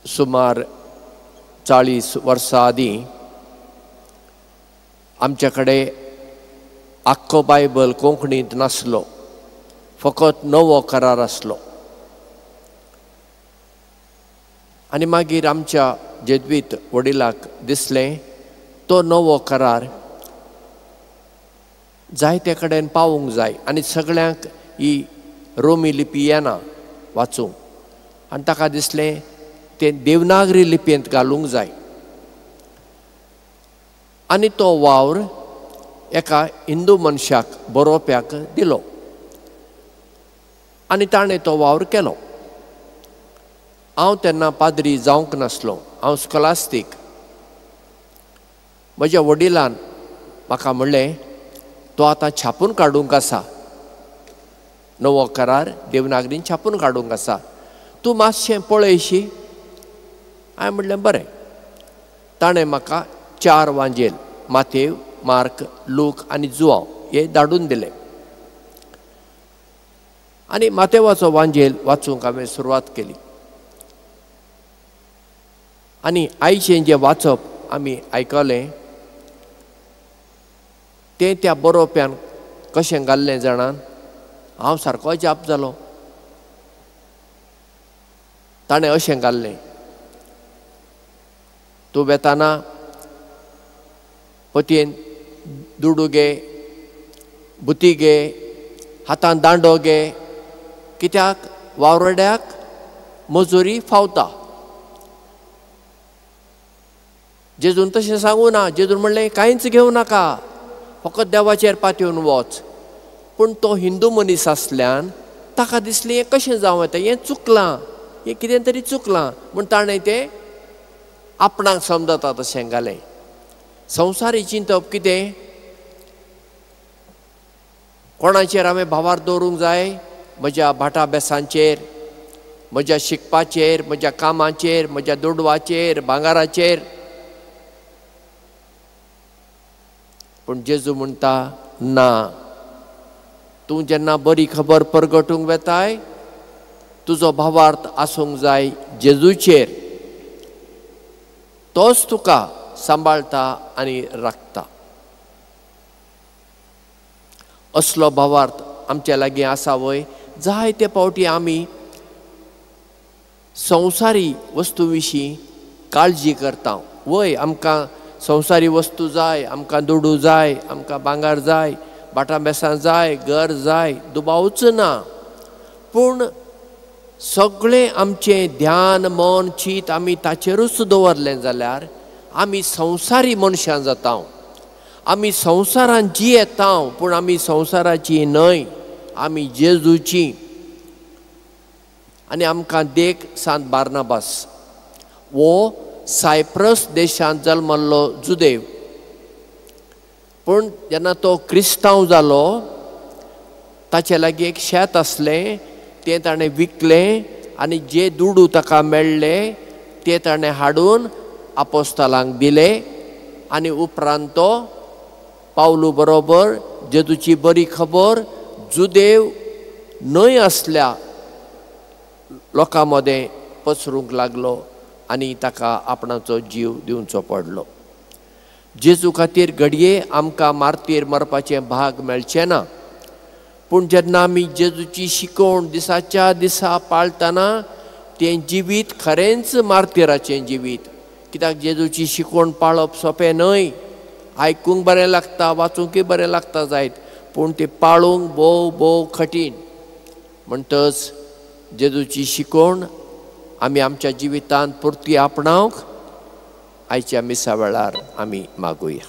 सुमार 40 वर्सां आदीं आमच्या कडेन आख्खो बायबल कोंकणींत नासलो, फकत नवो करार आसलो. आनी मागीर आमच्या जेज्वीत वडिलाक दिसलें तो नवो करार जायते कडेन पावूंक जाय आनी सगळ्यांक ही रोमी लिपी येना वाचूंक, आनी ताका दिसलें तें देवनागरी लिपयेंत घालूंक जाय. आनी तो वावर एका हिंदू मनशाक बरोवप्याक दिलो आनी ताणें तो वावर केलो. हांव तेन्ना पाद्री जावंक नासलो, हांव स्कॉलास्टीक. म्हज्या वडिलान म्हाका म्हणलें तो आतां छापून काडूंक आसा, नवो करार देवनागरीन छापून काडूंक आसा, तूं मातशें पळयशी. हांवें म्हणलें बरें. ताणें म्हाका 4 वांजेल, मातेव, मार्क, लूक आनी जुआंव हे धाडून दिले आनी मातेवाचो वांजेल वाचूंक हांवें सुरवात केली. आनी आयचें जें वाचप आमी आयकलें तें त्या बरोवप्यान कशें घाल्लें जाणान, हांव सारको अजाप जालो. ताणें अशें घाल्लें, तूं वेताना पतयेन दुडू घे, बुती घे, हातान दांडो घे, कित्याक वावरड्याक मजुरी फावता. जेजून तशें सांगू ना, जेजून म्हणलें कांयच घेवं नाका, फकत देवाचेर पातयेवन वच. पूण तो हिंदू मनीस आसल्यान ताका दिसलें हें कशें जावं येता, हें चुकलां, हें कितें तरी चुकलां, म्हूण ताणें तें आपणाक समजता तशें घालें. संवसारी चिंतप कितें, कोणाचेर हांवें भावार दवरूंक जाय, म्हज्या भाटा बेसांचेर, म्हज्या शिकपाचेर, म्हज्या कामाचेर, म्हज्या दुडवाचेर, भांगाराचेर. पूण जेजू म्हणटा ना, तूं जेन्ना बरी खबर परगटूंक वेताय तुजो भावार्थ आसूंक जाय जेजूचेर, तोच तुका सांबाळटा आनी राखता. असलो भावार्थ आमच्या लागीं आसा वय? जायते फावटी आमी संवसारी वस्तू विशीं काळजी करता. वय आमकां संवसारी वस्तू जाय, आमकां दुडू जाय, आमकां भांगर जाय, भाटां बेसां जाय, घर जाय, दुबावच ना. पूण सगळें आमचें ध्यान मन चीत आमी ताचेरूच दवरलें जाल्यार आमी संवसारी मनशां जाता. आमी संवसारान जियेता पूण आमी संवसाराची न्हय, आमी जेजूची. आनी आमकां देख सांत बार्नाबास, वो सायप्रस देशांत जल्मल्लो जुदेव, पूण जेन्ना तो क्रिस्तांव जालो ताचे लागीं एक शेत आसलें, तें ताणें विकलें आनी जे दुडू ताका मेळ्ळे ते ताणें हाडून आपोस्तालांक दिले आनी उपरांत तो पावलू बरोबर जेजूची बरी खबर जुदेव न्हय आसल्या लोकां मदें पसरूंक लागलो आनी ताका आपणाचो जीव दिवचो पडलो. जेजू खातीर घडये आमकां मार्तीर मरपाचें भाग मेळचें ना, पूण जेन्ना आमी जेजूची शिकवण दिसाच्या दिसा पाळटना तें जिवीत खरेंच मार्तीराचें जिवीत. कित्याक जेजूची शिकवण पाळप सोंपें न्हय, आयकूंक बरें लागता, वाचूंकय बरें लागता जायत, पूण तें पाळूंक भोव भोव कठीण. म्हणटच जेजूची शिकवण आमी आमच्या जिवितांत पुरती आपणावंक आयच्या मिसा वेळार आमी मागुया.